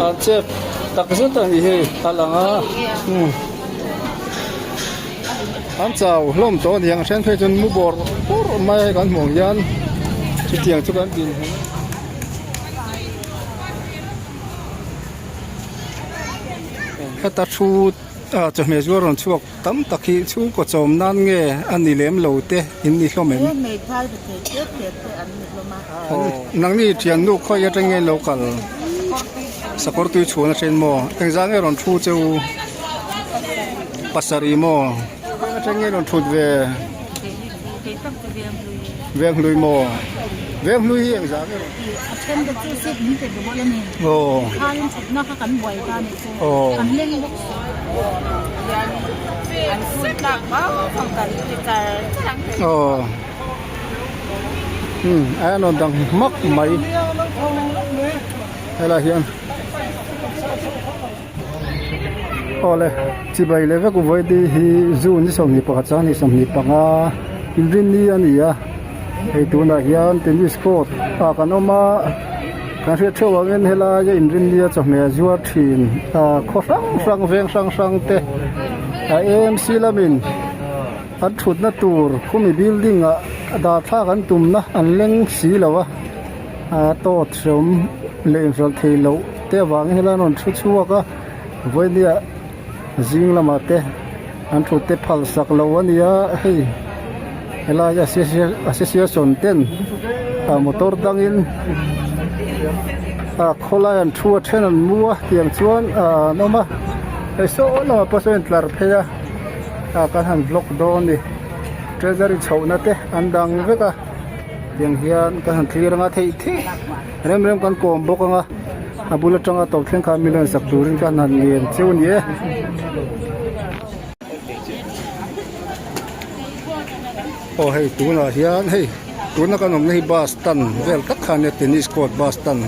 An chep tak zet a ni hei a lang a umm an chau hlawm tawh a ni ang a then phei chuan mu bawrh bawrh mai a hei kan hmuh ang hian chutiang chu kan din hmu. Heta thu ah chawhmeh zuar rawn chhuak tam tak hi chhungkaw chawm nan nge a ni lem lo te in ni hlawm em? Nangni thiannu khawi atang nge lo kal sakawr tui chhun athen maw engzah nge rawn thu che u pasarih maw atang nge rawn thut ve venghlui maw venghlui hi engzah nge rawn aw aw. Aw. Umm a rawn dang hmak mai helaiah hian awle chibai leh vek vawiin hi june ni 21 chuan ni 25 inrinni a ni a hei tunah hian tennis court ah kan awm a kan hriat theuh angin helaia inrinni a chawhmeh a zuar thin ah khaw hrang hrang veng hrang hrang te a amc lamin. An thutna tur khumi building ah dah thlak an tumna an leng si lo a ah tawt hreawm leh inhralh thei loh te avangin helai an rawn thu chhuak a vawinia zing lamah te an thut te phal sak lo a ni a hei helai association ten ah motor dangin ah khawlai an thu a then an mu a tiang chuan ah an awm a hei saw lamah pawh sawn intlar phei a. ah kan han vlog dawn a ni treasury chhohna te an dang vek a tiang hian kan han thlir anga theih theih rem rem kan kawm bawk anga a bul atanga tawp thleng khan min rawn sak turin ka han ngen cheu a ni e. Aw hei tunah hian hei tuna kan awmna hi bus stand vel tak kha ania tennis court bus stand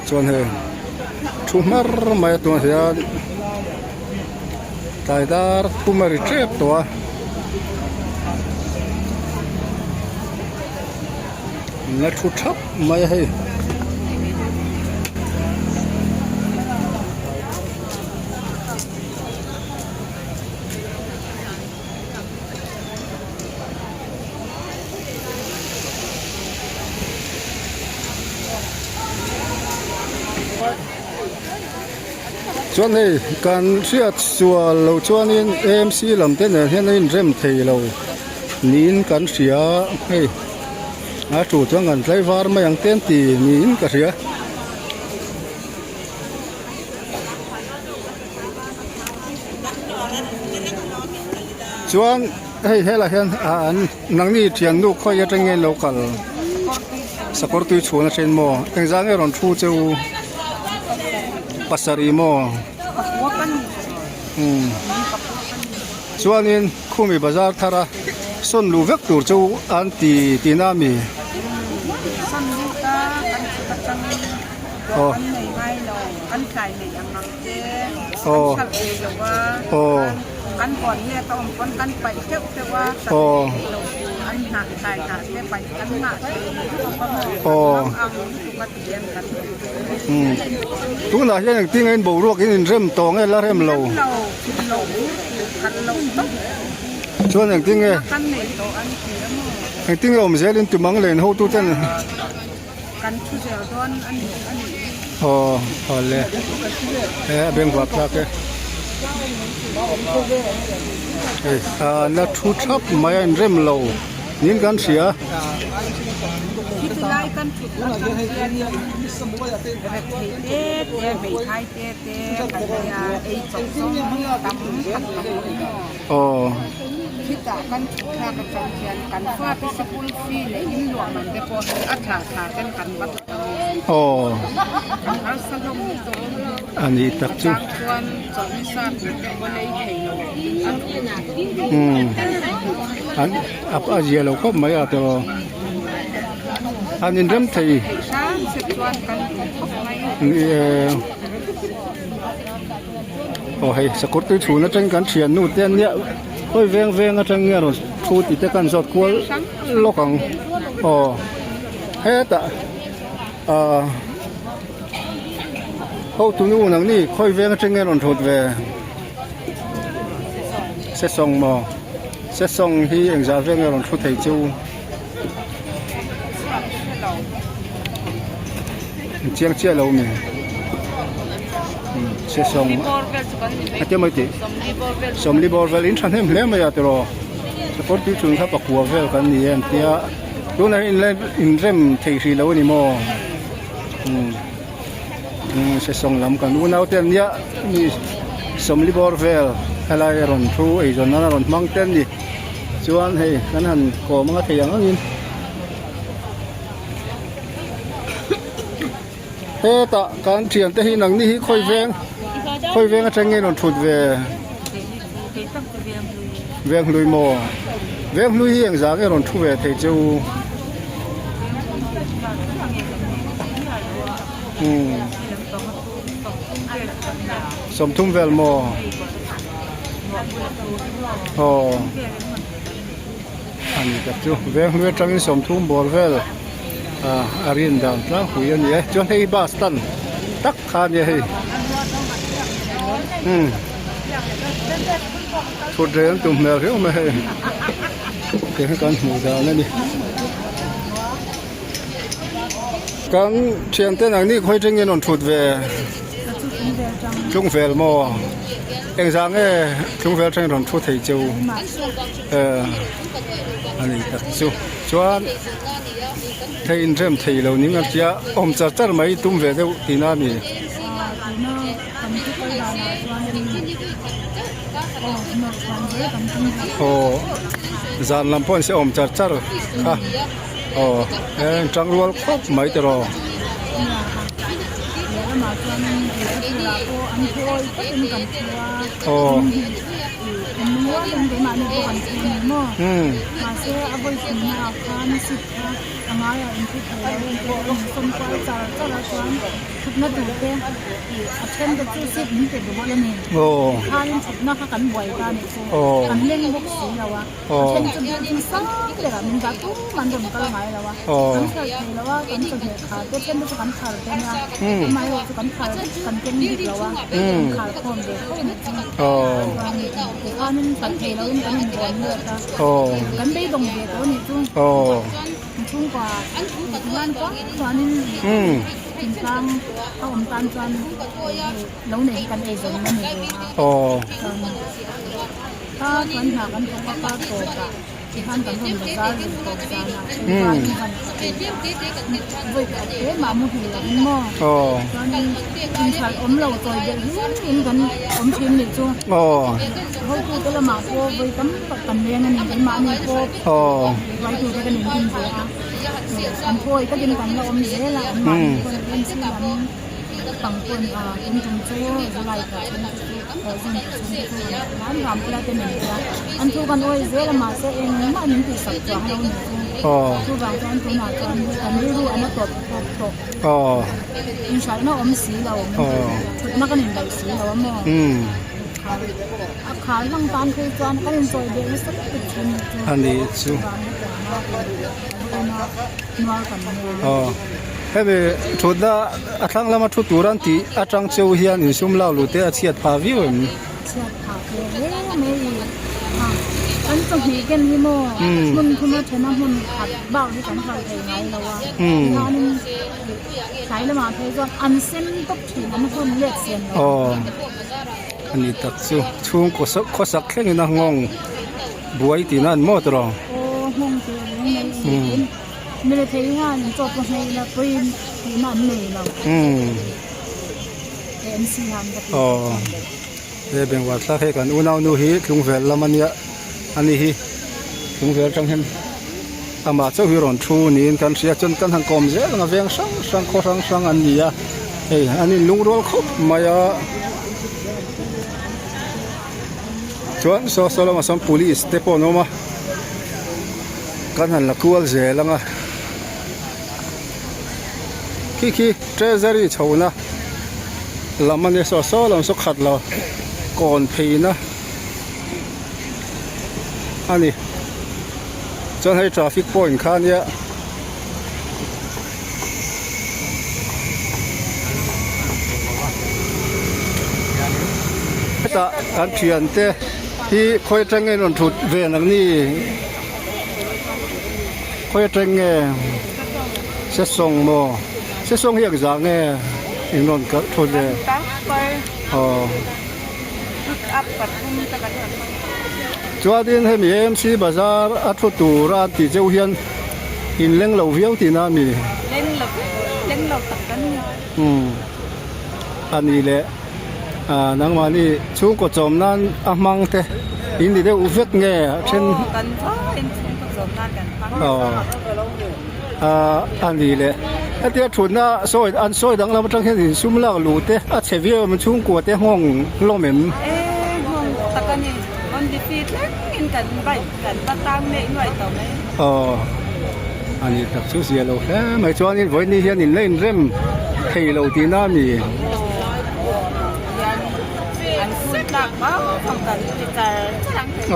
chuan hei thu hmar mai a tunah hian. Tlai dar thum a ri tep tawh a la thu thap mai a hei. Chuan hei kan hriat sual lo chuanin AMC lam te nen hian a inrem thei lo niin kan hria hei a thu chuan kan tlaivar mai ang te an ti niin ka hria. Chuan hei helaiah hian ah an nangni thiannu khawi atang nge lo kal sakawr tui chhun athen maw engzah nge rawn thu che u pasarih maw umm chuanin khumi bazar thar a sawn luh vek tur chu an ti tihna a mi. Aw. Aw. Aw. Aw. Aw. Umm. Tunah hian engtin nge in boruak in inrem tawh nge la rem lo? Chuan engtin nge? Engtin nge awm zel in tum ang len hotu ten? Kan thu zel dawn a ni a nih hi. Aw awle he a beng vap thlak e. Hei ah la thu thap mai a inrem lo niin kan hria. Khiti lai kan thut atang hian rethei te te hmeithai te te kan nia ei chawp zawng tam tak tak awm maw. Aw. Khitah kan thut thlak atang hian kan fate sikul fee leh in luah man te pawh hi a thla thla ten kan va thawk a ni. Aw. Kan harsa hlawm hi tawh. A ni tak chu. A chang chuan chawlhni sa tur te pawh lei thei lo an awm. Umm. An a zia lo khawp mai a tawh. An inrem thei. Theih hram se chuan kan duh khawp mai. Ni e. Aw hei sakawr tui chhun atang kan thian nu te ania hawi veng veng atang nge rawn thu tih te kan zawt kual lawk ang aw hetah ahh. Hotunu nang ni khawi veng atang nge rawn thut ve? Sesawng maw? Sesawng hi engzah veng nge rawn thu thei chu? Chiang chiah lo mi? Sesawng a tia mai tih sawmli bawr vel in thahnem hle mai a tiraw sakawr tui chhun kha pakua vel kan ni em tia tunah hian inrem thei hrih lo a ni maw? Umm sesawng lam kan unau te an nia mi sawmli bawr vel helai a rawn thu eizawn nan a rawn hmang te an ni chuan hei kan han kawm anga thei ang angin hetah kan thian te hi nangni hi khawi veng khawi veng atang nge rawn thut ve veng hlui maw veng hlui hi engzah nge rawn thu ve thei che u. Sawmthum vel maw? Aw a ni tak chu veng hlui atangin sawmthum bawr vel ah a rin dan tlangpui a ni e chuan hei bus stand tak kha a nia hei umm thut reng tum hmel riau mai hei tiang hi kan hmuh dan a ni. Kan thiante nang ni khawi tengin rawn thut ve tlungvel maw engzah nge tlungvel tangin rawn thu thei cheu eh a ni tak chu chuan hei inrem thei lo ning a tia awm char char mai tum ve deuh tihna a ni. Aw zan lam pawh an se awm char char kha. Aw heng tangrual khawp mai te rawh. Aw umm. Aw. Aw. A then chu building sang berah min dah tum an rawn kal ngai lo a, kan thar thei lo a, kan chawhmeh khar te then te chu kan khar te nia, amaherawh chu kan khar kan keng bik lo a, kan khar khawm ve tho mai chu chuan tikhanin kal thei lo in kan inrawn let a, kan beidawng ve tawh a nih chu, chhungkua chuan chuanin thingtlang a awm tan chuan lo nei hi kan eizawn a ni ve a chuan. Kha kan hna kan thawk a kar tawpah tikhan kan rawn bazar ve tawp zanah chuan in han vawi khat te mah muhil lo in maw chuanin inthalh awm lo chawi belh hlim in kan awm thin nih chu hotu te lamah pawh vawi tam tak kan leng a ni keimahni pawh hruaitu te kan inhim ve a an pawi takin kan la awm zel a anmahni pawn MC lam pang pawn a tum tum chu July thla chhung te chu. An thu kan awi zel a mahse engmah min tih sak chuang lo ni chu chuvang chuan tunah chuan kan rilru a na tawp tawp tawh inhralhna awm si lo thutna kan indaih si lo a maw a khar hlang tan phei chuan kan insawi belh nasa lutuk thin ni chu chuvang hetianga nuar kan hmu. Hemi thutna a thlang lama thu tur an tih atang cheu hian insum lau lu te a chhiat phah viau em? Chhiat phah ve hle mai a, kan chawhmeh ken hi maw hmun thuma thena hmun khat bak hi kan hralh thei ngai lo a, tihianin tlai lamah phei chuan an sen tawp thin an hawn let sen lo. Aw a ni tak chu chhungkaw khawsak thlengin a nghawng buai tihna an maw tawh? Aw nghawng teh reng mai. Mile thei hian an chaw pawh hmei ila pawi tihna an nei lo. MC han ka ti. Aw he bengvar thlak hei kan unau nu hi tlungvel lam ania ani hi tlungvel atang hian amah chauh hi rawn thu niin kan hria chuan kan han kawm zel ang a veng hrang hrang khaw hrang hrang an ni a hei an inlungrual khawp mai a chuan saw saw lamah sawn police te pawh an awm a. Kan han la kual zel ang a khi khi treasury chhohna lam a nia saw saw lam saw khat lo kawn pheina a ni chuan hei traffic point kha a nia. Hetah kan thiante hi khawi atang nge rawn thut ve ang ni? Khawi atang nge Sesawng maw? Sesawng hi engzah nge in rawn kalh thut ve? Aw. Chuanin hemi AMC bazar a thu tura an tih cheu hian in leng lo viau tihna a mi? Leng lo leng lo tak kan ni. Umm a ni leh ah nangmahni chhungkaw chawm nan a hmang te in ni deuh vek nge a then? Aw kan vaiin chhungkaw chawm nan kan hmang. Aw ah a ni leh hetia thutna sawi an sawi danglam atang hian insum lak luh te a chhe viau em chhungkua te nghawng hlawm em? E nghawng tak a ni rawn defeat thlengin kan bike kan va tang neih nuai tawh mai. Aw a ni tak chu zia lo hle mai chuanin vawiin hian in la inrem thei lo tihna a ni.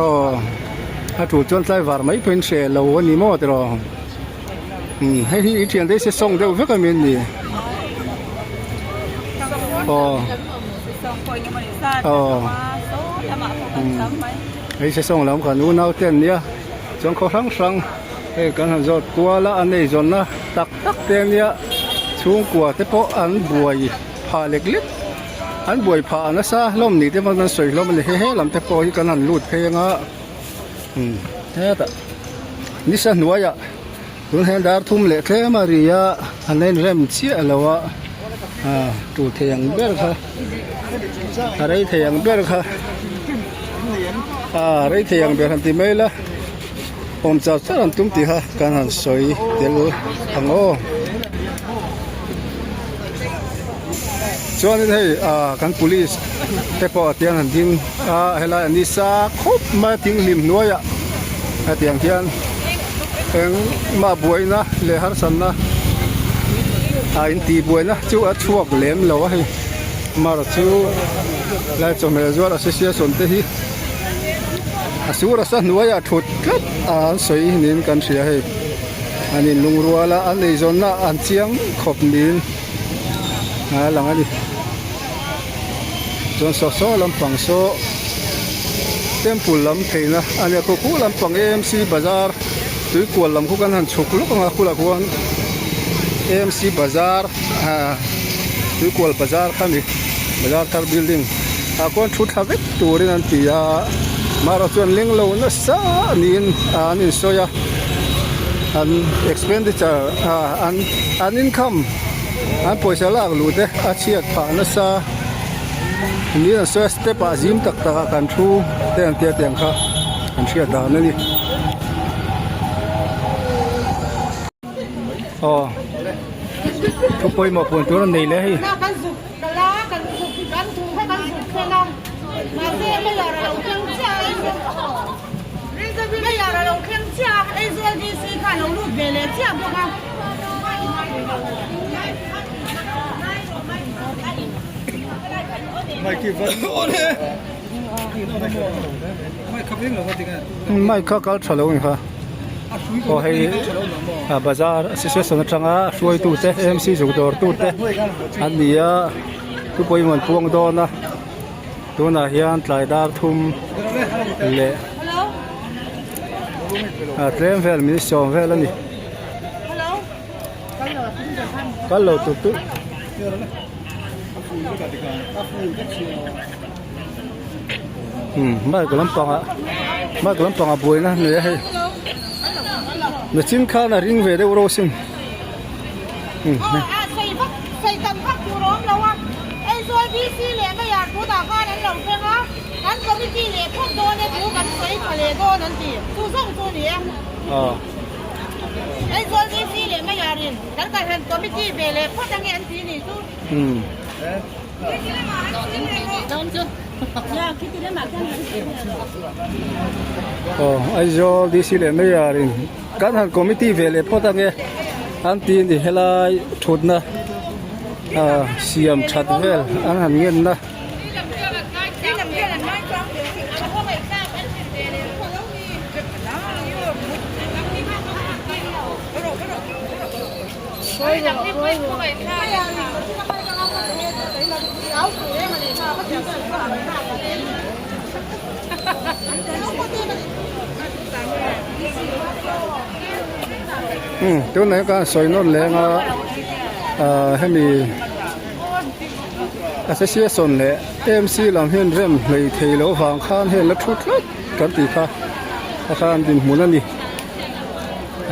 Aw a tul chuan tlaivar mai pawhin hreh lo a ni maw tiraw umm hei hi i thian te hi se sawng deuh vek a mi an ni aw aw hei se sawng lam kan unau te an nia chuan khaw hrang hrang hei kan han zawt kual a an eizawnna tak tak te ania chhungkua te pawh an buai phah lek lek an buai phah nasa hlawm ni te pawh an sawi hlawm a ni he he lam te pawh hi kan han lut phei anga umm hetah nisa hnuaiah tun hian dar thum leh tlem a ri a an inrem chiah lo a ah tul thei ang ber kha a rei thei ang ber kha ah rei thei ang ber han ti mai la awm char char an tum tih kha kan han sawi tel ang aw chuanin hei ah kan police te pawh a tiang han ding a helai a nisa khawp mai a tinghlim hnuaiah hetiang hian engmah buaina leh harsatna a intih buaina chu a chhuak lem lo a hei mar chu lai chawhmeh zuar association te hi a sur a sa hnuaiah thut tlat a an sawi niin kan hria hei an inlungrual a an eizawnna an chiang khawp niin a lang a ni chuan saw saw lampang saw temple lam pheina a nia khu khu lampang amc bazar tuikual lam khu kan han chhuk lawk ang a khulah khuan amc bazar ah tuikual bazar kha a ni bazar thar building ah khuan thu thla vek turin an ti a marawh chuan leng lo nasa niin an insawi a an expenditure ah an an income an pawisa lak luh te a chhiat phah nasa niin an sawi a step ah zim tak tak ah kan thu te an tia tiang kha an hriat dan a ni aw thu pawimawh puan tur an nei leh hei. Mic kha kal tha lo a ni kha aw hei a bazar association atanga hruaitu te amc zuk dawr tu te an ni a thu pawimawh an puang dawn a tunah hian tlai dar thum leh a tlem vel minute sawm vel a ni. Kal lo tur tur umm bike lampangah bike lampangah buaina a nei a hei machine khan a ring ve deuh ro sin umm. Aizawl DC leh Mayarin kan kalhan committee ve leh phawt ange an ti ni chu. Aw Aizawl DC leh Mayarin kan han committee ve leh phawt ange an ti ni helai thutna ah siam that vel an han ngenna. Umm tunah hian khan sawi nawn leng a ah hemi association leh AMC lam hian rem hlei thei loh vang khan hei an la thu tlat kan tih kha a khan dinhmun a ni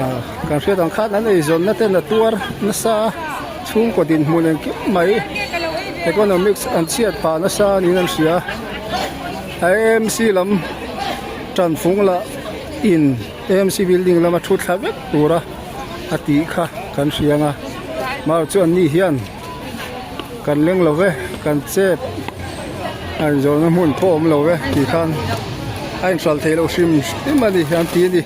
ah kan hriat ang khan an eizawnna ten a tuar nasa a chhungkaw dinhmun engkim mai economics an chhiat phah nasa niin an hria a AMC lam tanfung lah in. AMC building lama thu thla vek tura a tih kha kan hria ang a mar chu an ni hian kan leng lo ve kan chep a inzawrna hmun pawh a awm lo ve tih khan a inhralh theih loh hrim hrim a ni an ti a ni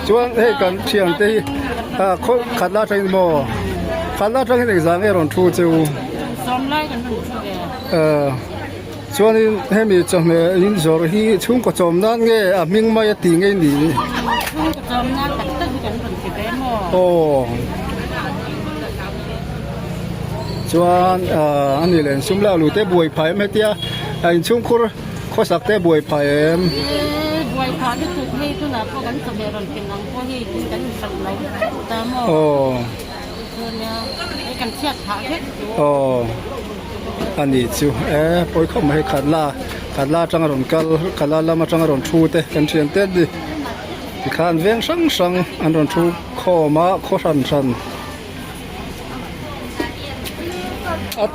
chuan hei kan thiante hi ah khaw khat la atangin maw khat la atangin engzah nge rawn thu cheu ah. Chuanin hemi chawhmeh in zawrh hi chhungkaw chawm nan nge a hming mai a tih ngei ni? Chhungkaw chawm nan tak tak hi kan rawn ti ve maw? Aw. Chuan ah ani leh sum lak luh te buai phah em hetia a inchhungkhur khawsak te buai phah em? Ee buai phah lutuk hei tunah pawh kan chawhmeh rawn ken ang pawh hei tin kan inhralh lo teuh ta maw? Aw. Chuan hei kan chhiat phah vek. Aw. A ni chu e pawi khawp mai khat la khat la atanga rawn kal khat la lam atanga rawn thu te kan thian te ni tikhan veng hrang hrang an rawn thu khawm a khaw hran hran a.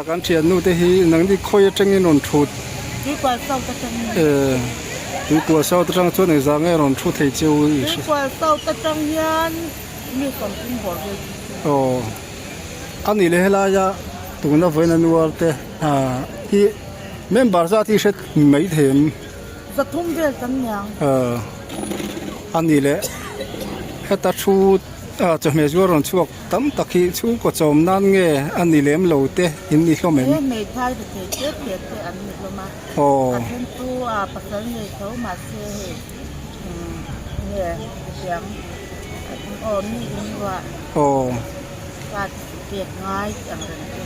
Kan thiannu te hi nangni khawi atangin rawn thut Tuikual South atangin eh Tuikual South atang chuan engzah nge rawn thu thei cheu i hre Tuikual South atang hian mi sawmthum bawr vel Aw a nih leh helaia tuna vawiin a nuar te ah hi member zat hi hre mai thei em? Zathum vel kan niang. Ah a nih leh heta thu ah chawhmeh zuar rawn chhuak tam tak hi chhungkaw chawm nan nge a ni lem lo te in ni hlawm em? He hmeithai ve thei tep tep te an ni hlawm a. Aw. A then chu ah pasal nei tho mahse hei umm nge hetiang aw mi in ruah Aw. Card pek ngai tih ang reng chu.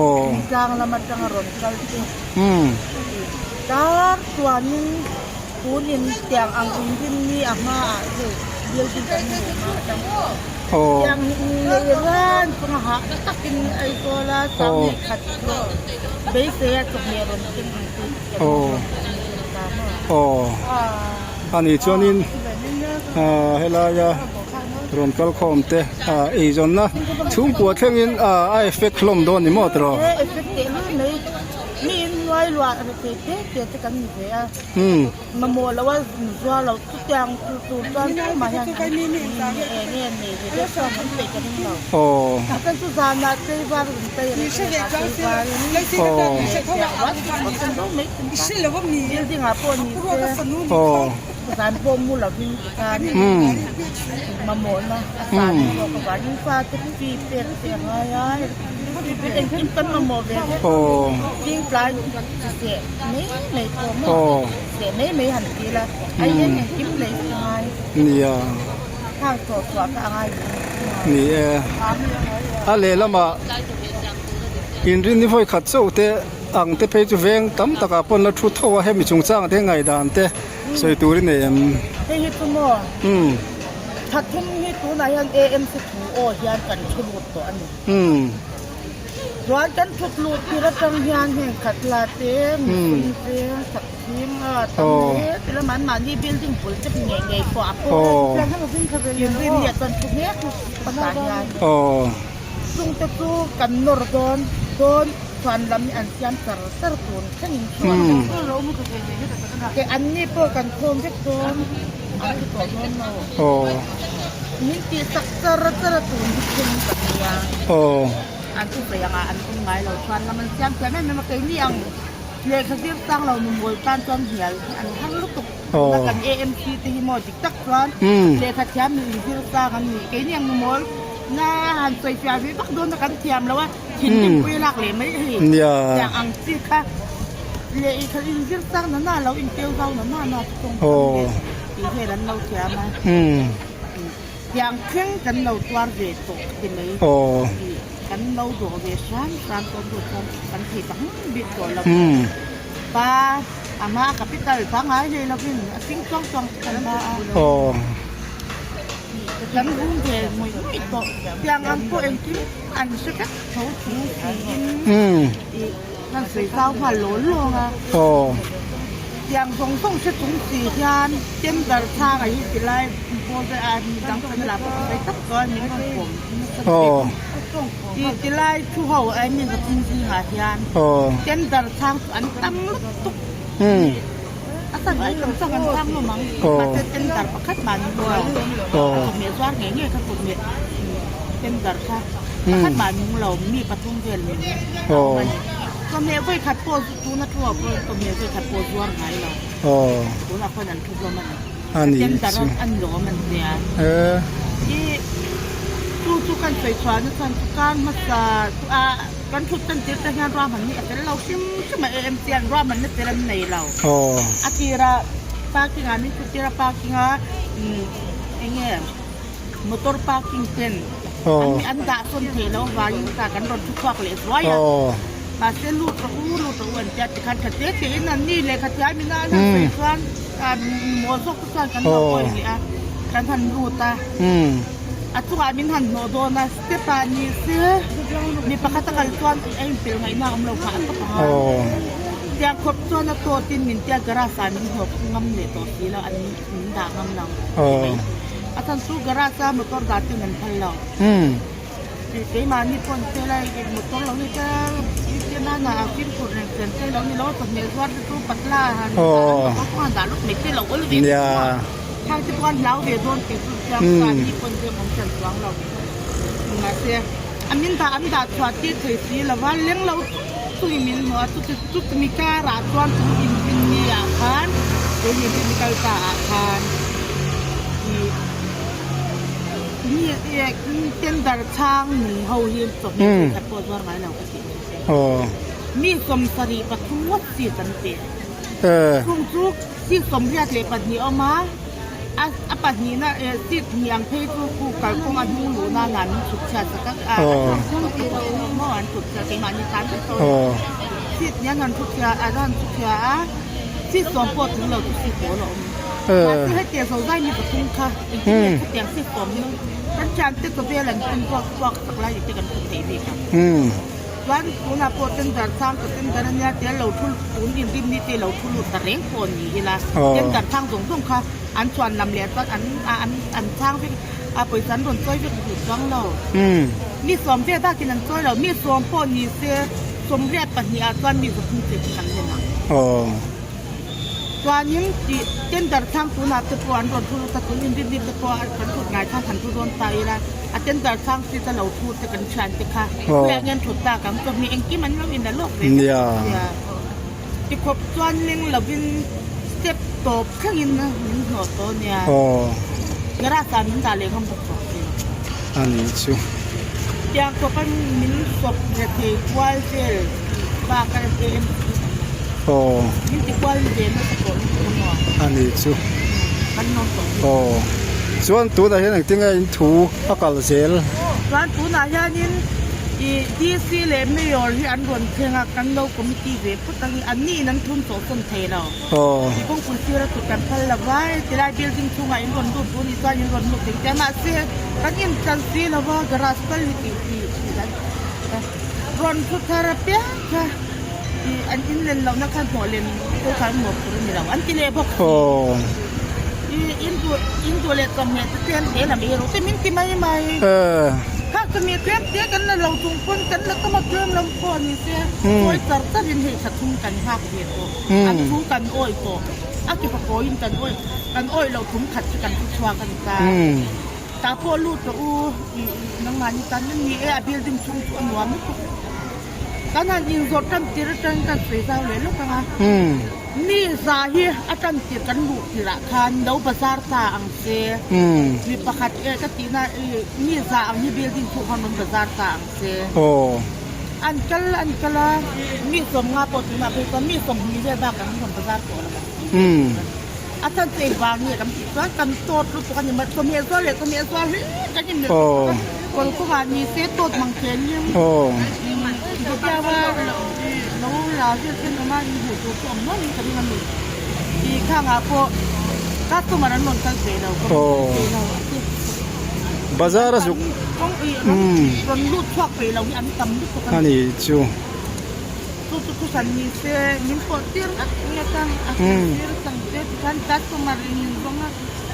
Aw. Thingtlang lam atanga rawn kal chu. Umm. Tar chuanin tun in tiang ang in rin mi a hma ah hei building kan nei hma atang Aw. Tiang hi in nei ran chunga hah takin Aizawl a sang leh khat pawh beisei a chawhmeh rawn keng ang chu kan Aw. ta maw. Aw. Ani chuanin ah helaia rawn kal khawm te ah eizawnna chhungkua thlengin ah a effect hlawm dawn ni maw tiraw? E effect teh mai mai mi in hnuai. Hnuai luah rethei te te te kan ni ve a, mamawh loh a zuar loh chutiang tur tur chuan tumah hian an eng nge nei ve deuh chuan an peih ka ring lo. Kan chu zanah tlaivar rawn tei reng reng a, tlaivarin building ah pawh ni se zan pawh mu lovin tikhan mamawhna a san zawk avangin fate fee pek te a ngai a. Engkim kan mamawh ve vek zing tlai chi seh mai mai pawh maw seh mai mai han ti ila a eng engkim lei vek a ngai nia khang thawh chhuah kha a ngai ve ni e a lehlamah inrin ni vawi khat chauh te ang te phei chu veng tam takah pawn la thu tho a hemi chungchang te ngaihdan te sawi tur i nei em hei hi chu maw thathum hi tunah hian AMC thu aw hian kan thu lut tawh a ni. Chuan kan thut luh tir atang hian heng khatla te mihring te sak thim a tam hle ti lam an mahni building bul te ngei ngei pawh a pawh inrin leh chuan thu hle chu pakhatah hian chung te chu kan nawr dawn dawn chuan lam hi an siam char char tun thlengin chuan ke an ni pawh kan khawm vek dawn an ti tawh dawn lo min tih sak char char a tun hi thleng ka nia an thusawi anga an awm ngai lo chuan lam an siam thiam em em a keini ang lehkha zir chang lo numawi tan chuan hnial hi an har lutuk tuna kan AMC te hi maw dik tak chuan lehkha thiam mi inzir chang an ni keini ang numawi na han sawi fiah ve vak dawn a kan thiam lo a thinrim pui lak leh mai a hei tiang ang chi kha lehkha inzir chang na na lo inteu zau na na na chu tawng tam leh tih vel an lo thiam a. Tiang thleng kan lo tuar ve tawh ti mai tih kan lo dawh ve hram hram tawh hnu chuan kan thei ta hmang bik tawh lo. Pa a hma capital pangngai nei lovin a sing chuang chuang chu kan ba a. Kan hung ve ngawih ngawih tawh. Tiang ang pawh engkim an hre vek tho chung siin ih kan sawi zau nghal law lawng a. Tiang zawng zawng hre chung si hian tender chhang a hi ti lai pawl te a mi dang kan la pawh ka sawi tak chuan min rawn kawm nasa bik ti ti lai thu ho I mean ka thing zingah hian tender chhang chu an tam lutuk a chang ai tam chang an chhang hlawm ang mahse tender pakhat mah ni lo a chawhmeh zuar ngei ngei kha kutmeh tender kha pakhat mah nung lo mi pathum vel min a awm a ni chawhmeh vawi khat pawh Tuna thu ah pawh chawhmeh zui khat pawh zuar ngai lo. Tunah khuan an thu hlawm a ni. Tender an lawm an tia. I chu chu kan sawi chhuah na chuan chu kar hmasa chu a kan thut tan tir te hian ruahman hi a tel lo hrim hrim a AMC an ruahman na tel an nei lo. A tira parking ah min thut tir a parking a eng nge motor parking ten an dah sawn theih loh avangin ka kan rawn thu chhuak leh zuai a. Mahse lut rawh u, lut rawh u an tia tikhan tha te tein an ni lehkha thiam ina an han sawi chuan mawl zawk te chuan kan lo awih leh a, kan han lut a, a chungah min han hnawh dawn a, step ah ni se mi pakhat a kal chuan a inpel ngaihna a awm lo phah tawp ang a, tiang khawp chuan a tawt in min tia garage ah min hnawh ngam leh tawh si lo, an min dah ngam lo ti mai, a chhan chu garage a motor dah ten an phal lo. Keimahni pawn se lai motor lo ni te i nana a fimkhur reng chen te lo ni lo chawhmeh zuar te chu patla han motor pawh han dah lawk mai te lo awl ve te chu a khang te pawh an hlau ve dawn tih chu chiang chuan mi pawn te awm hran chuang lo mahse a min dah an dah chhuah tir thei si lo va leng lo chung chungin min hmu a chuti chutimi karah chuan chu inrinni ah khan keini rin kal ta ah khan ih. Tender chhang nung ho hi chawhmeh thil khat pawh zuar ngai lo ka tih mai se. Mi 73 ngawt seat an pe. Chung chu seat 82 a awm a, a pahnihna seat hnih ang phei chu khu kalkawng a hnung luh nan an chhuk chhiat sak a, maw an chhuk chhiat keimahni tan vek tawh a ni. Seat hnih an han chhuk chhiat an han chhuk chhiat a, seat sawm pawh tling lo chu seat pawl a awm. Mahse hetiang zozai mi pathum kha engtin nge khatiang seat sawm hi kan thiante chawvel an en puak puak sak lai tih te kan hmu thei bik ang. Chuan tunah pawh tender chang ka tender ania tia lo thu tun inrim ni te lo thu lut ta reng pawh ni ila tender chang zawng zawng kha an chuan lam leh chuan an an an chang vek a pawisa an rawn chawi vek duh chuang lo. Mi sawm vel bakin an chawi lo mi sawm pawh ni se. 28 ah chuan mi 30 cheng chu kan len ang. Aw. Chuanin tih tender chhang tunah te pawh an rawn thu lut a, tun inrinni te pawh kan thut ngai khan han thu dawn ta ila, a tender chhang seat a lo thu te kan thian te kha khawiah nge an thut tak ang chawhmeh engkim an lo in a lawk ve vek sia. Tikhawp chuan meng lovin step tawp thlengin min hnawh tawh nia. Garage ah min dah leh ngam bawk tawh si. A ni chu. Tiang khawp a min sawp ve thei kual vel bak a AMC min ti kual ve nasa tawh lutuk a maw. A ni chu. Kan nawm tawh lutuk. Aw. Chuan tunah hian engtin nge in thu a kal zel? Chuan tunah hianin ih DC leh Mayor hi an rawn thleng a, kan lo committee ve phawt ang i, an ni in an thun tawh sawn thei lo. Tih kawngpui sir a tut kan phal lo va, tilai building chhungah in rawn lut duh a nih chuan in rawn lut thei che a, mahse kan in tlan si lo va, garage tal hi tih tih tih an rawn thu thar apiang kha ih an in len lohna kha hnawh len pawh kha an nuam tur a ni lo an ti leh bawk si. Ih in duh in duh leh chawhmeh te tlem te lam ei rawh te min ti mai mai. Kha chawhmeh tlem te kan la lo chung pawn kan la tam a tlem lo pawh a ni se sawi char char in hei tha thum kan nghak ve tawh. An thu kan awih tawh. A ke pakawiin kan awih kan awih loh thum khat chu kan thu chhuak a ni ta. Tah pawh lut rawh u ih nangmah ni tan ni e a building chhung chu a nuam lutuk. Kan han inzawrh tan tir atangin kan sawi zau leh lawk ang a. Mi za hi a tan tir kan luh tirah khan lo bazar ta ang se. Mi pakhat eh ka tihna ih mi za ang hi building chhung khan rawn bazar ta ang se. An kal an kal a, mi 50 pawh tunah phei chuan mi 20 vel bak an rawn bazar tawh lo ang. A chan chu engvang nge kan tih chuan kan tawt lutuk a ni mai, chawhmeh zuar leh chawhmeh zuar hi kan inmelh lutuk a, kawlkawngah ni se tawt mang chen in Butiaua lo la vel ten awm a, inhmuh tur chu awm nual in ka ring a ni. Tih khangah pawh customer an rawn kal ve lo, ka rawn kal ve lo a ti. Bazar a zuk Kawng rawn lut chhuak ve lo hi an tam lutuk a ni chu. Chu chu thuhran ni se min pawh tir ngat ngat a, a hrilh tir chang te tikhan customer in min zawng a,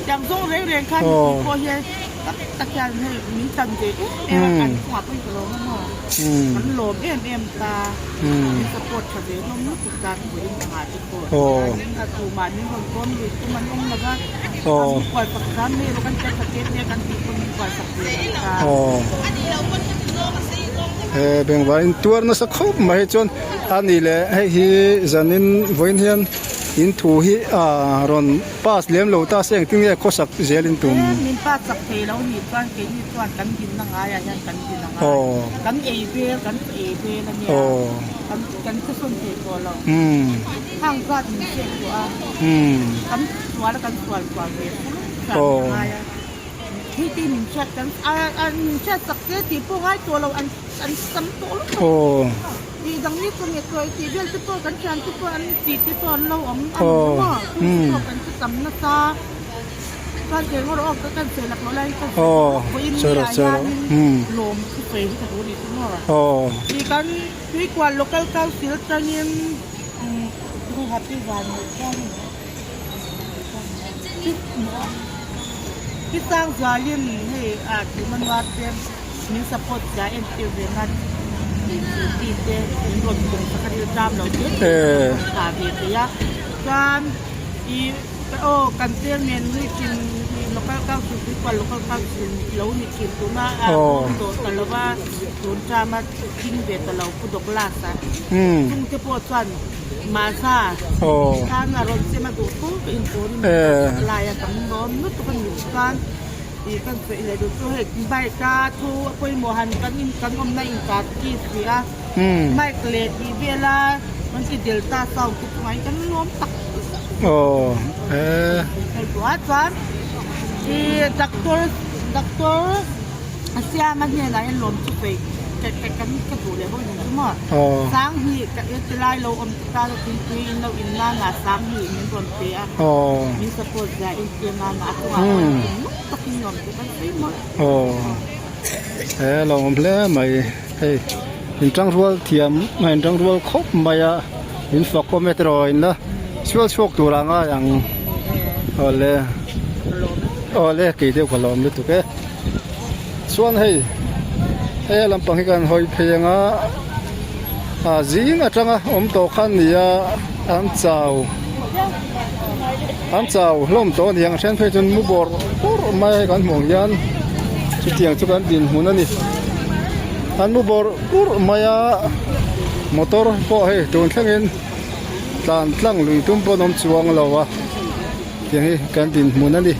tiang zawng reng reng khan mipui pawh hian tak tak hian hei min tan ve em em a, kan chungah pawhin ka lawm a maw, kan lawm em em ta, min support tha ve hlawm lutuk ta vawiin pangah te pawh tihianin a tumah min rawn tawn lui tum an awm lo va, min kual sak hram mai erawh kan tia tha te te kan tih pawn min kual sak ve lo ta. He bengvar in tuar nasa khawp mai hi chuan a ni leh hei hi zanin vawiin hian in thu hi ah rawn pass lem lo ta se engtin nge khawsak zel in tum. He min pass chak thei lo nih chuan keini chuan kan dinna ngaiah hian kan din a ngai kan ei vel kan ei vel a nia kan kan khasawn thei tawh lo hang zat min pek tawh a kan sual a kan sual sual ve fur chuan a ngai a. Hei te min hriat kan a min hriat sak te tih pawh ngai tawh lo an an sam tawh lutuk tih dang ni chu nge chawi tih vel te pawh kan thian te pawh an tih te pawh an lo awm a ni maw chu te pawh kan hre tam nasa chuan eng erawh ka kan sawi lak loh laiin ka vawiin ni ah hianin lawm chu sawi hi ka duh a nih chu maw tih kan tuikual local council atangin happy van neih chuan. Hi sang zualin hei ah tuna nuar te min support zia entir ve nan tih scooty te min rawn tum sak a riltam lo te te kan rawn thlah ve thei a chuan ih aw kan chairman hi thin ih local council tuikual local council lo ni thin tuna ah bawm dawh ta lo va tun tama thing ve ta lo pu Douglas a chung te pawh chuan. Mahsa tan a rawn sem a duh fo ka intur in lai a tam dawn lutuk a ni chuan ih kan sawi leh duh chu hei bike a thu a pawimawh han kan in kan awmna inkar chi si a bike leh tih vela kan ti delta sound te chungah hian kan lawm tak hei duah chuan ih doctor doctor a siam a hnenah hian lawm chu sawi ka ka kan ka duh leh bawk ni chu maw sang hi ka ti lai lo awm te tan a thingpui in lo in nan ah sang hi min rawn pe a min support zia en tir nan ah a chungah pawh in thinlung takin lawm chu kan sawi mawlh he lo awm hle mai hei in tangrual thiam a in tangrual khawp mai a in fak awm e tiraw in la chhuak chhuak tur ah ngai ang awle awle kei deuh ka lawm lutuk e. Chuan hei he lampang hi kan hawi phei ang a. Ah zing atanga awm tawh kha an ni a an chau an chau hlawm tawh a ni ang a then phei chuan mu bawrh bawrh mai a hei kan hmuh ang hian chutiang chu kan dinhmun a ni an mu bawrh bawrh mai a motor pawh hei tun thlengin tlan tlang lui tum pawh an awm chuang lo a tiang hi kan dinhmun a ni.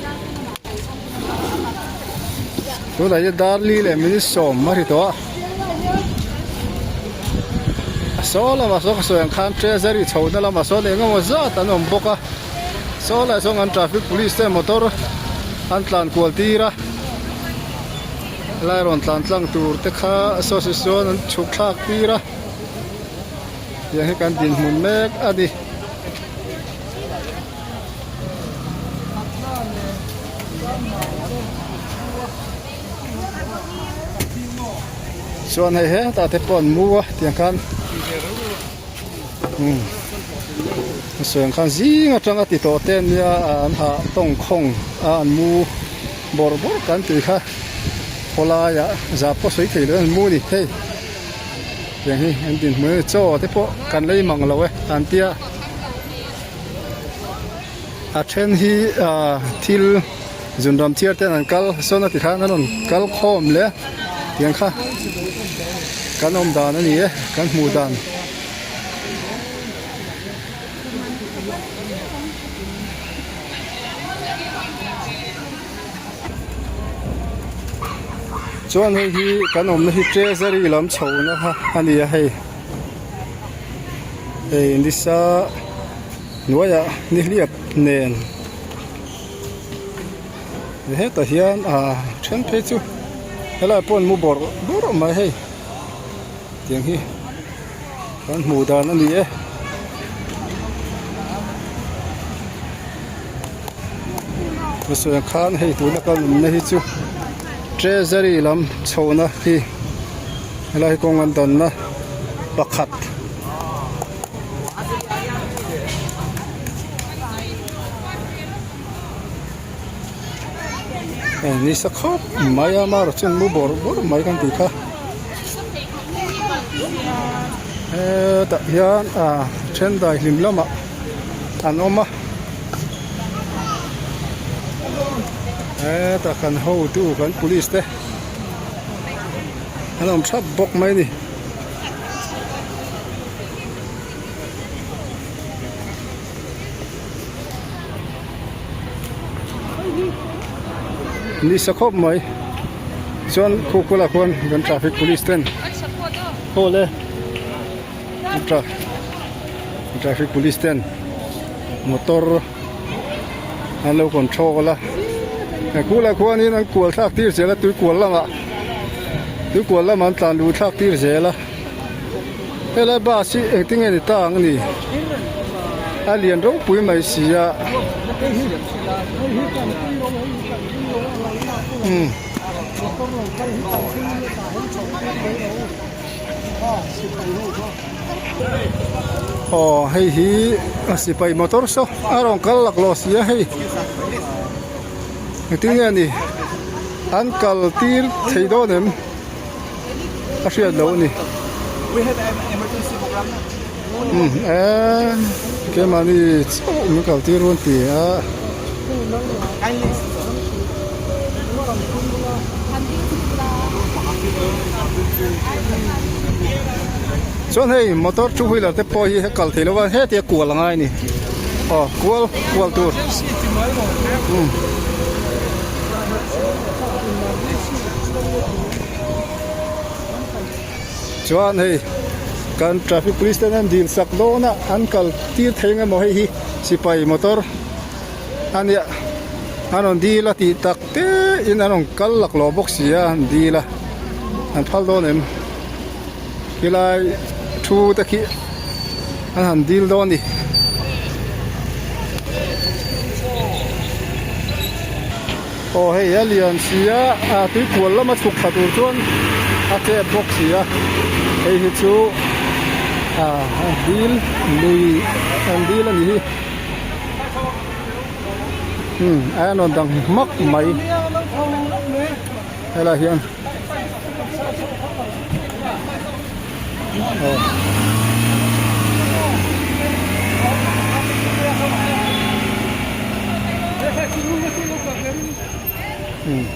Tunah hian dar li leh minute sawm a ri tawh a a saw lamah sawn ka sawi ang khan treasury chho na lamah sawn eng emaw zat an awm bawk a saw lai sawn an traffic police te motor an tlan kual tir a helai rawn tlan tlang tur te kha saw si sawn an chhuk thlak tir a tiang hi kan dinhmun mek a ni. Chuan hei hetah te pawh an mu a tiang khan umm a sawi ang khan zing atanga ti tawh te ania an hah tawng khawng a an mu bawrh bawrh kan tih kha khawlaiah zah pawh sawi thei lo an mu a ni hei tiang hi an dinhmun a ni chaw te pawh kan lei mang lo e an tia. A then hi ahh thil zunram thiar ten an kal sawn a ti khan an rawn kal khawm leh a tiang kha kan awm dan a ni e kan hmuh dan. Chuan hei hi kan awmna hi treasury lam chhohna kha a ni a hei. Hei nisa hnuaiah nihliap nen hetah hian ah then phei chu helaiah pawh an mu bawrh bawrh mai hei tiang hi kan hmuh dan a ni e. Sawi ang khan hei tuna kan awmna hi chu treasury lam chhohna hi helai hi kawng an danna pakhat. Hei nisa khawp mai a amaherawh chu mu bawrh bawrh mai kan tih kha hetah hian ah then dai hlim lamah an awm a hetah kan hotu kan police te an awm thap bawk mai a ni. Nisa khawp mai chuan khu kulah khuan kan traffic police ten aw le traffic police ten motor an lo control a khulah khuanin an kual thlak tir zel a tui kual lamah tui kual lamah an tlan luh thlak tir zel a. Helai bus hi engtin nge ni ta ang ni a lian ropui mai si a umm aw hei hi a sipai motor saw a rawn kal laklawh si a hei engtin nge ni an kal tir thei dawn em. a hriat loh a ni umm eee keimahni chauh min kal tir run ti a. Chuan hei motor two wheeler te pawh hi kal thei lo a heti a kual a ngai a ni aw kual kual tur umm. Chuan hei kan traffic police ten an dil sak dawn a an kal tir thei ang emaw hei hi sipai motor a nia an rawn dil a tih tak te in an rawn kal laklawh bawk si a an dil a an phal dawn em khilai thu te khi an han dil dawn a ni. Aw hei a lian si a ah tui kual lama chhuk thla tur chuan a chep bawk si a hei hi chu ah dil lui an dil a ni hi umm a en rawn dang hmak mai helaiah hian aw. Umm.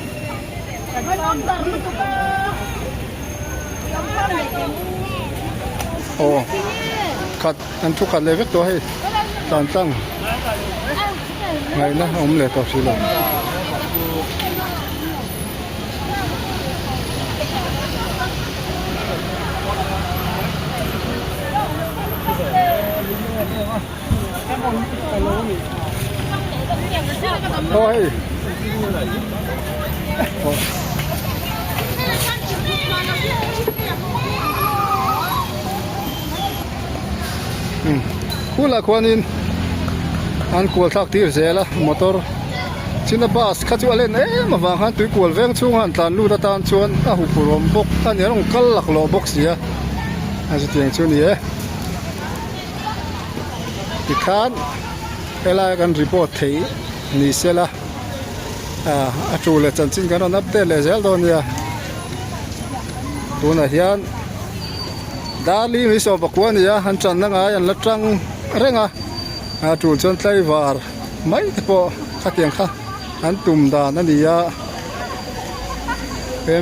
Aw khat an thu khat leh vek tawh hei tlan tlang ngaihna a awm leh tawh si lo. Aw hei aw um khulah khuanin an kual thlak tir zel a motor china bus kha chu a len em avang khan tui kual veng chhunga han tlan lut atan chuan a huphurh awm bawk a ni a rawn kal laklawh bawk si a a chutiang chu a ni e. Tikhan helai kan report theih ni sela ah a tu leh chanchin kan rawn update leh zel dawn nia tunah hian darli mai sawm pakua a ni a an channa ngai an la tang reng a a tul chuan tlaivar mai te pawh khatiang kha an tum dan a ni a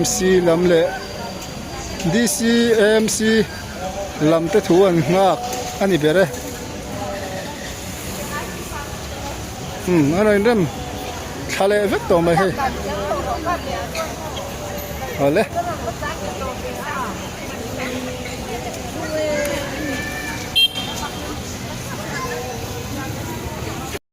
M C lam leh D C M C. Lam te thu an nghak a ni ber e. Umm a rawn inrem thla leh vek tawh mai hei. Awle.